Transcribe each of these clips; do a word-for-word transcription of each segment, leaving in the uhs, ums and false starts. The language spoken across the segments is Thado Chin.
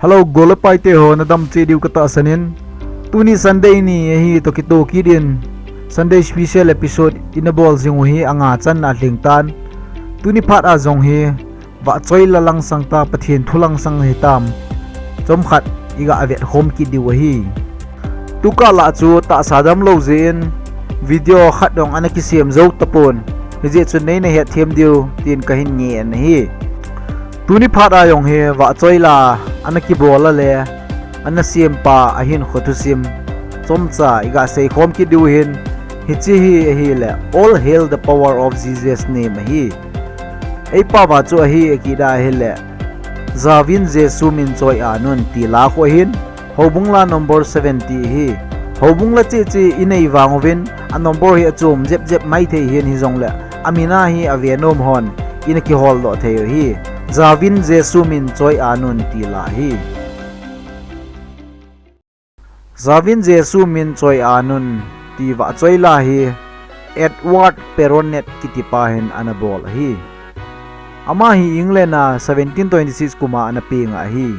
Hello, gol le paite ho, nadam cheh diu katahsan in. Tuni Sunday ni ahi toh kitoh kit in Sunday special episode ina bol jing u hi anga channa alhing tan. Tuni phat a jong hi vahchoi la langsang ta, Pathen thu langsang hitam, chomkhat iga vetkhom kit diu ahi. Tukah lah chu tahsa damlou jeh in video khat jong ana kisem jou tapon, hijeh chun neina hetthem diu tin kahin ngen ahi. Tuni phat a jong hi vahchoi la ana kibol a le ana sempa ahinkho thusim chomcha iga seikhom kit diu ahin, hiche hi ahile All Hail the Power of Jesus Name ahi. Eipao a chu ahi akiti ahile, Jauvin Jesu min choi-at un ti la khu ahin, houbung la number seventy ahi. Houbung la cheh cheh inei vang uvin, a number hi achom jep jep maithei hin, hijongle amin a hi avenom hon ina kiholdoh thei u ahi. Jauvin Jesu min choi-at un ti la ahi. Jauvin Jesu min choi-at un ti vahchoi la hi Edward Perronet kitipa hin ana bol ahi. Ama hi England a seventeen twenty-six kum a ana peng ahi.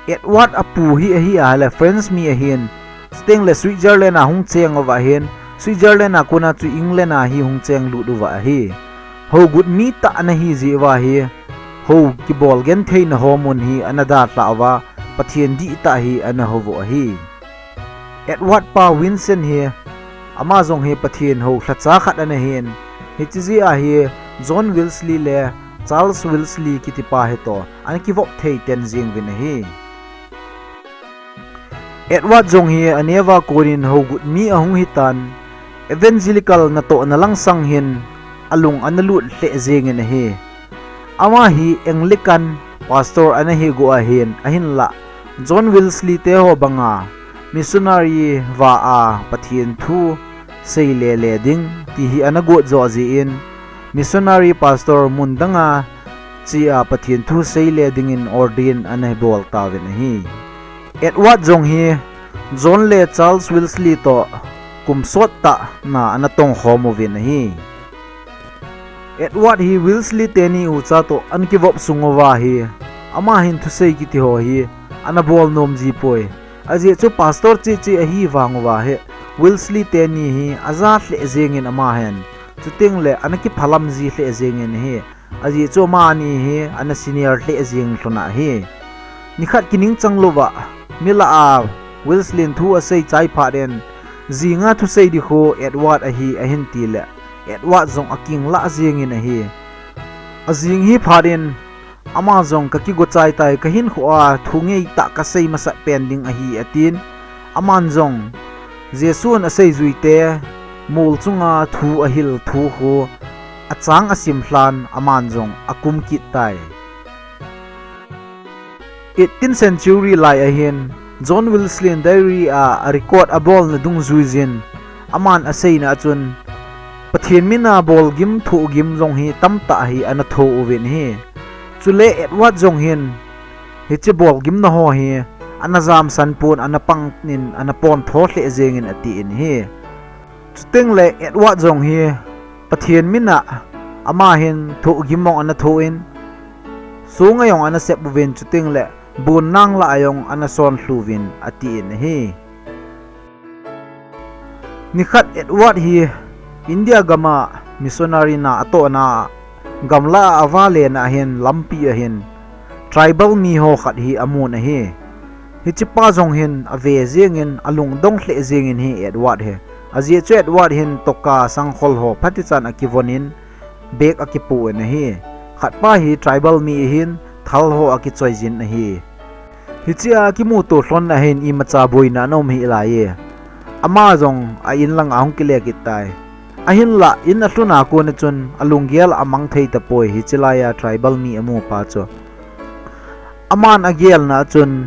Edward apu hi ahi ahile French mi ahin, chutengle Switzerland a hung cheng uva ahin, Switzerland a kona chu England a hi hung chenglut uva ahi. Hougut mi tah ana hi jeh uva hi, hou kibol gentheina ho mun hi ana dalhah uva, Pathen dihtah hi ana hou u ahi. Edward pa Vincent hi, ama jong hi Pathen hou lhacha khat ana hin, hiche jeh a hi John Wesley le Charles Wesley kitipa hitoh ana kivop thei ten jeng uvin ahi. Edward jong hi aneo a kon in hougut mi ahung hitan, Evangelical natohna langsang hin alung ana lut lheh jeng in ahi. Ama hi Anglican pastor ana hi got ahin, ahinlah John Wesley te ho banga missionary va a Pathen thu sei lele ding ti hi ana got joh jeh in, missionary pastor mun danga che a Pathen thu seile dingin ordain ana bol tauvin ahi. Edward jong hi John le Charles Wesley toh kum sottah na ana tongkhom uvin ahi. Edward hi Wesley teni ucha toh ana kivop sung uva hi, ama hin thusei kiti ho hi ana bol nom jipoi. Ajeh chu pastor cheh cheh ahi vang uva hi, Wesley teni hi aja lheh jeng in ama hin, chutengle ana kiphalam ji lheh jeng in ahi. Ajeh chu amani hi ana senior lheh jeng lhon ahi. Nikhat kiningchang louva mi lah a Wesley in thu asei chai phat in, jinga thusei ding khu Edward ahi ahin tile, Edward jong akinglah jeng in ahi. Ajing hi phat in, ama jong kakigo chai tai, kahinkho a thu ngeitah kasei masat pen ding ahi atin, aman jong Jesun aseijuite mol chunga thu ahil thu khu achang asim lhan aman jong akum kit tai. Eighteenth century lai ahin John Wesley in diary a arecord abolna dungjuijin, aman aseina achun Pathen mina bolgim thohgim jong hi tamtah hi ana tho uvin ahi. Chule Edward jong hin hiche bolgimna ho hi ana jamsan pon, ana pangin ana pontho lheh jengin atin ahi. Chutengle Edward jong hi Pathen mina ama hin thohgim jong ana thoin, songa jong ana sep uvin, chutengle bonnang lah a jong ana sonlhu uvin atin ahi. Nikhat Edward hi India gama missionary na atohna gamlah a avale na ahin lampi ahin tribal mi ho khat hi amun ahi. Hichepa jong hin ave jengin alungdong lheh jengin ahi Edward hi. Ajeh chu Edward hin toka sangkhol ho phatichan akivonin bag akipoh in ahi. Khatpa hi tribal mi ahin thal ho akichoijin ahi. Hichea kimuto lhon ahin imacha boina ana um hih laiye. Ama jong a in langa ahung kile kit tai. Ahinlah in alhuna kona chun alunggel amang thei tapoi hiche laiya tribal mi amupa chu. Aman agelna achun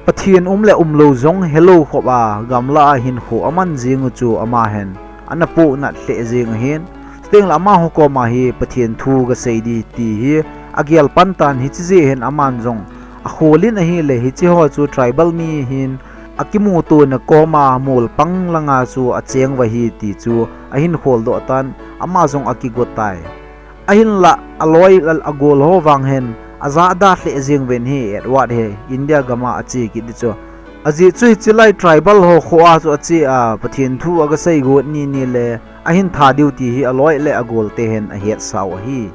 Pathen um le umlou jong helou khop a gamlah a hinkho aman jing u chu ama hin ana pohnat lheh jeng ahin. Chutengle amaho koma hi Pathen thu gasei ding ti hi agel pan tan, hiche jeh hin aman jong akholin ahile hicheho chu tribal mi hin akimutona koma molpang langa chu acheng uva ahi ti chu ahin kholdoh tan, ama jong akigo tai. Ahinlah aloi agol ho vang hin ajahda lheh jeng uvin ahi Edward hi India gam a ache kit ding chu. Ajeh chu hiche lai tribal ho kho a chu ache a, Pathen thu aga seigot ni ni le ahin that diu ti hi aloi le agol te hin ahetsau ahi.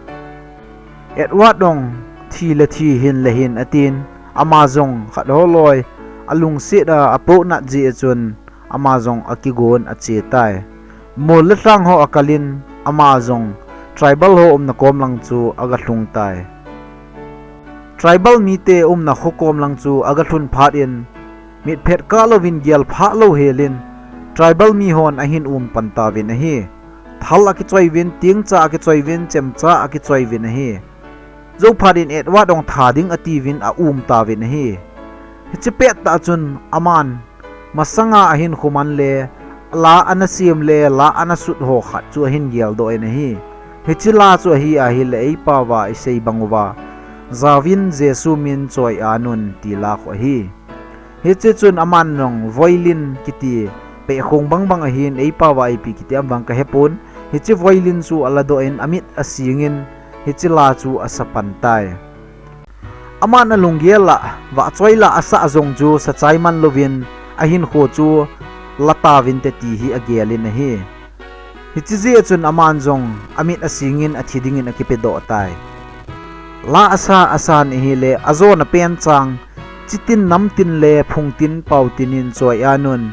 Edward jong thi le thi, hin le hin atin, ama jong khat ho loi alungset a apohnat jeh a chun ama jong akigon ache tai. Mol le lhang ho akalin, ama jong tribal ho umna kom lang chu aga lhung tai. Tribal mite umna kho kom lang chu aga lhun phat in, mitphet kah louvin gel phah lou helin, tribal mi hon ahin um pan tauvin ahi. Thal akichoi uvin, tingcha akichoi uvin, chemcha akichoi uvin ahi. Jou phat in Edward jong that ding atiuvin aum tauvin ahi. Hiche pettah chun aman masanga ahinkho man le la ana sem le la ana sut ho khat chu ahin geldoh in ahi. Hiche la chu ahi ahile eipao va isei bang uva, Jauvin Jesu min choi-an un ti la khu ahi. Hiche chun aman jong violin kiti pehkhong bang bang ahin, eipao va ipi kiti ham vang kahepon, hiche violin chu aladoh in amit asingin hiche la chu asa pan tai. Aman alunggel a vahchoi la asah jong chu sachai man louvin ahinkho chu la tauvinte ti hi agelin ahi. Hiche jeh a chun aman jong amit asingin athi dingin akipedoh tai. La asa asan ahile ajona pen chang, chitin namtin le phungtin paotin in choi-an un,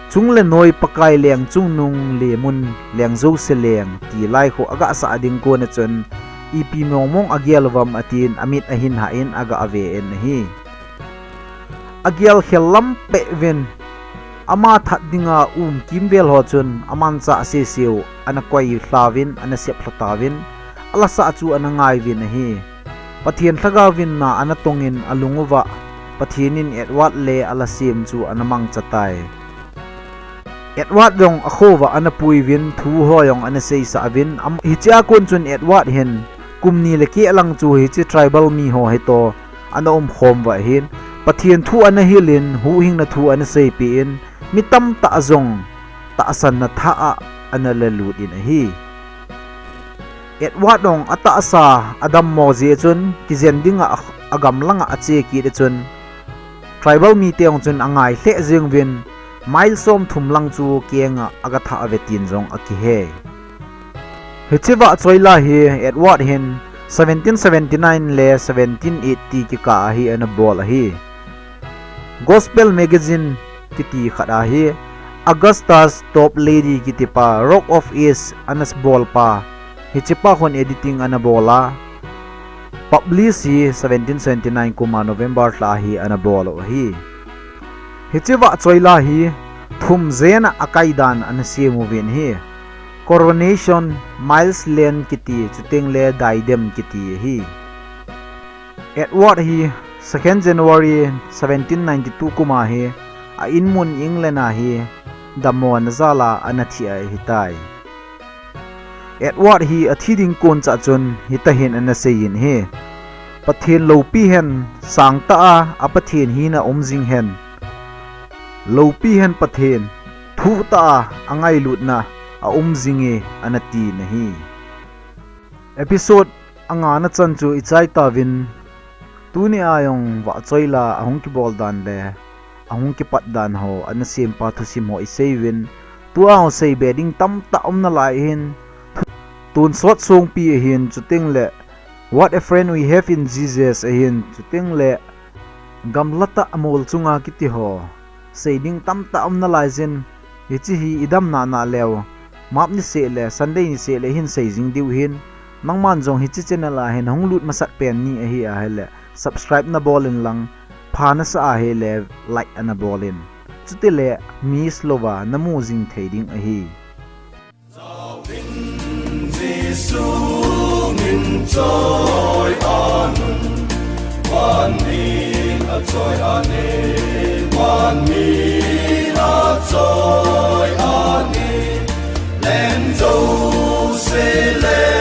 chung le noi Pakai leng chungnung lemun leng jouse leng ti lai khu aga sah ding kon a chun, ipi mong mong agel uvam atin amit ahin hah in aga ave in ahi. Agel khel lam peh uvin, ama that dinga um kimvel ho chun amanchah seseu ana koi lhauvin, ana sep lha tauvin, alasah chu ana ngai uvin ahi. Pathen lhagao vin na ana tongin alung uva, Pathen in Edward le ala sem chu ana mangcha tai. Edward jong akho uva ana pui uvin, thu ho jong ana seisah uvin, am-, hiche a kon chun Edward hin kum ni le keh lang chu hiche tribal mi ho hitoh ana umkhom uva ahin, Pathen thu ana hilin, huhhingna thu ana seipeh in, mi tamtah jong tahsanna thah a ana lalut in ahi. Edward jong atahsa adammo jeh a chun kijen dinga a, agam langa ache kit a chun, tribal mite jong chun angai lheh jeng uvin, mile somthum lang chu kenga aga thah uve tin jong akihei. Hiche vahchoi la hi Edward hin seventeen seventy-nine le seventeen eighty kikah a hi ana bol ahi. Gospel Magazine kiti khat a hi Augustus Toplady kiti pa, Rock of Ages ana bol pa, hiche pa khun editing ana bol a, publish hi seventeen seventy-nine kum a November lha a hi ana bol u ahi. Hiche vahchoi la hi thum jen a akai dan ana sem uvin ahi. Coronation, Milesland kiti, chuteng le Diadem kiti ahi. Edward hi second January seventeen ninety-two kum a hi a inmun England a hi dammo na jal a ana thi ahitai. Edward hi athi ding kon chah chun hitahin ana seiyin ahi. Pathen loupi hen, sangtah a, a Pathen hina um jing hen. Loupi hen Pathen, thuhtah a, angailutna a um jing e, ana tin ahi. Episode anga na chan chu ichai tauvin, tuni a jong vahchoi la ahung kibol dan le ahung kipat dan ho, ana sempa thusim ho isei uvin, tua ho seibe ding tamtah um nalai ahin, tonsot songpi ahin, chuteng le What a Friend We Have in Jesus ahin, chuteng le Gamla tah a mol chunga kiti ho, sei ding tamtah um nalai jin, hiche hi idamna naleu, map niseh le Sunday niseh le hin sei jing diu ahin, nangman jong hiche channel a hin hung lut masat pen ni ahi ahile subscribe na bol in lang, pha nasa ahile like ana bol in, chutile miss louva namu jing thei ding ahi. Jesu min choi-an un, vanmi achoi-an e, vanmi achoi-an e, len jouse le